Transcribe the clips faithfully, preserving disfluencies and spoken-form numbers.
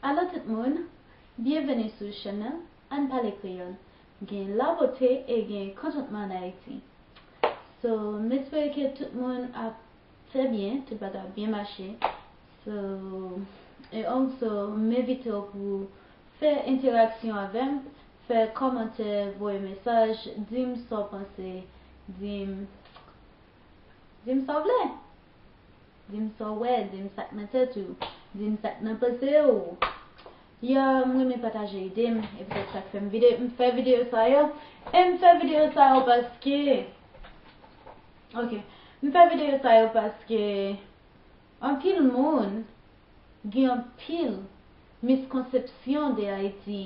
Alo tout moun, byenveni sou channel Ann Pale Kreyòl. Gen labote e gen kontantman ann Ayiti. So, m espere ke tout moun ap trè byen, tout bagay ap byen mache. So, e also, m envite w pou fè entèraksyon avè m, fè kòmantè, voye mesaj, di m sa w panse, di m, di m sa w vle. Di m sa w wè, di m sa k nan tèt ou, di m sa k nan panse w. Ya, m renmen pataje ide m, e poutèt sa k fè m vide, m fè videyo sa yo. E m fè videyo sa yo paske, ok, m fè videyo sa yo paske anpil moun gen anpil miskonsepsyon de Ayiti.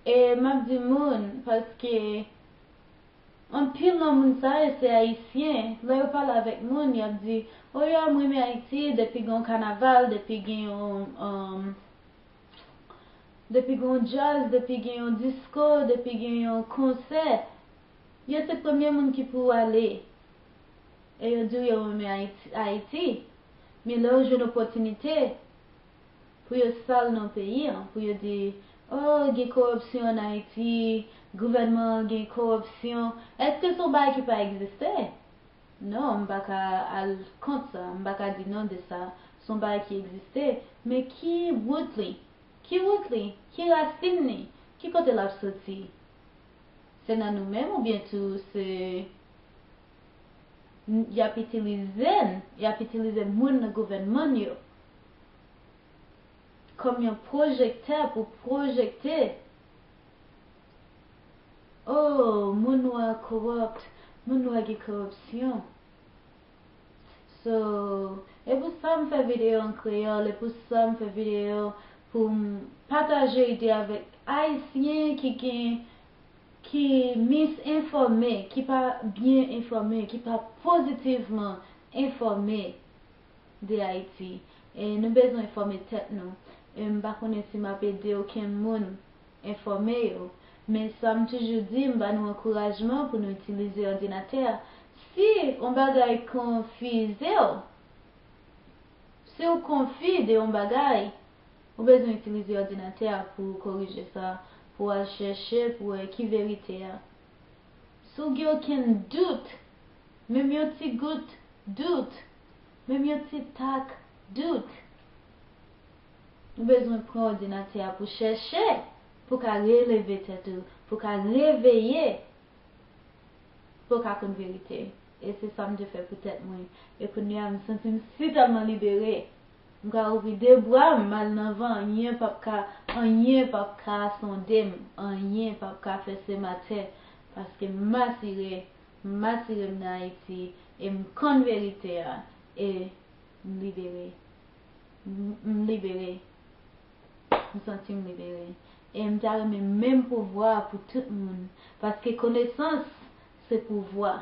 E m ap di moun, paske anpil nan moun sa yo se ayisyen. Lè yo pale avèk moun, y ap di, "O ya, m renmen Ayiti, depi gen yon kanaval, depi gen yon, um, depi gen yon djaz, depi gen yon disko, depi gen yon konsè, yo se premye moun ki pou ale." E yo di w yo renmen Ayiti, Ayiti. Men lè yo jwenn opòtinite, pou yo sal non peyi an, pou yo di, "O, gen koripsyon ann Ayiti, gouvènman an gen koripsyon." Èske se yon bagay ki pa egziste? Non, m pa ka al kont sa, m pa ka di non de sa. Se yon bagay ki egziste, men ki wout li? Ki wout li? Ki rasin li? Ki kote l ap soti? Se nan nou menm oubyen tou se n-, y ap itilize n, y ap itilize moun nan gouvènman n yo kòm yon pwojektè pou pwojekte, "O, moun nwa corrupt, moun nwa gen koripsyon." So, e pou sa m fè videyo an kreyòl, e pou sa m fè videyo pou m pataje ide avèk ayisyen ki gen, ki misenfòme, ki pa byen enfòme, ki pa pozitivman enfòme de Ayiti. E nou bezwen enfòme tèt nou. E m pa konnen si m ap ede okenn moun enfòme yo, men sa m toujou di, m ba nou ankourajman pou nou itilize òdinatè a. Si yon bagay konfize w, si w konfi de yon bagay, ou bezwen itilize òdinatè a pou w korije sa, pou w al chèche, pou w wè ki verite a. Si w gen okenn dout, menm yon ti gout dout, menm yon ti tak dout, ou bezwen pran òdinatè a pou chèche, pou w ka releve tèt ou, pou w ka reveye, pou w ka konn verite. E se sa m te fè pou tèt mwen. E kounye a, m santi m sitèlman libere. M ka ouvri de bra m, m al nan van, anyen p ap ka, anyen p ap ka sonde m, anyen p ap ka fè se m atè, paske m asire, m asire m nan Ayiti, e m konn verite a, e m libere. M, m libere. M santi m libere. E m ta renmen menm pouvwa a pou tout moun, paske konesans se pouvwa.